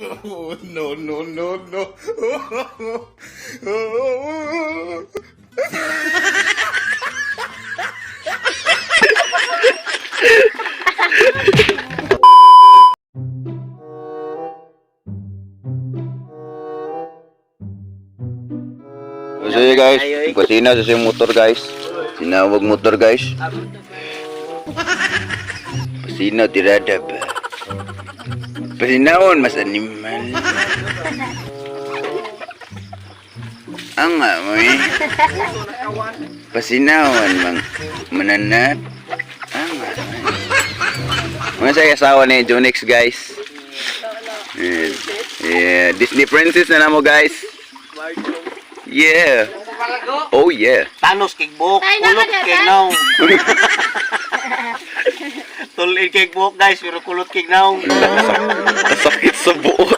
Oh, no, no, no, no. So yun, guys, kusina sa siyang motor, guys. Sinawag motor, guys. Pasina tirada ba. Pasinawon mas animal. Ang nga mo eh. Pasinawan mang mananat. Ang nga mo eh. Mga sa asawa ni Jonix, guys. Yeah. Yeah, Disney princess na namo, guys. Yeah. Oh yeah. Thanos kig buhok, Tayo na kulot ka kig dyan, naong. Tulin kig buhok, guys, pero kulot kig naong. Sakit sa buot.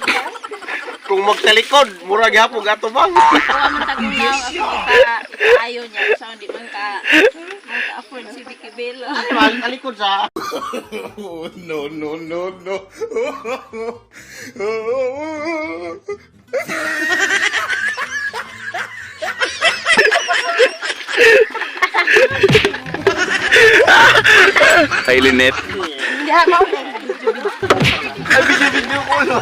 Kung magtalikod, mura gyapon ato bang. Kuha man tagulaw ako ka ayo niya sa hindi man ka man ka afford si Vicky Bello. Magtalikod sa Oh, no, no, no, no. Kay Lynette. Hindi ako. Ay, video-video ko, no.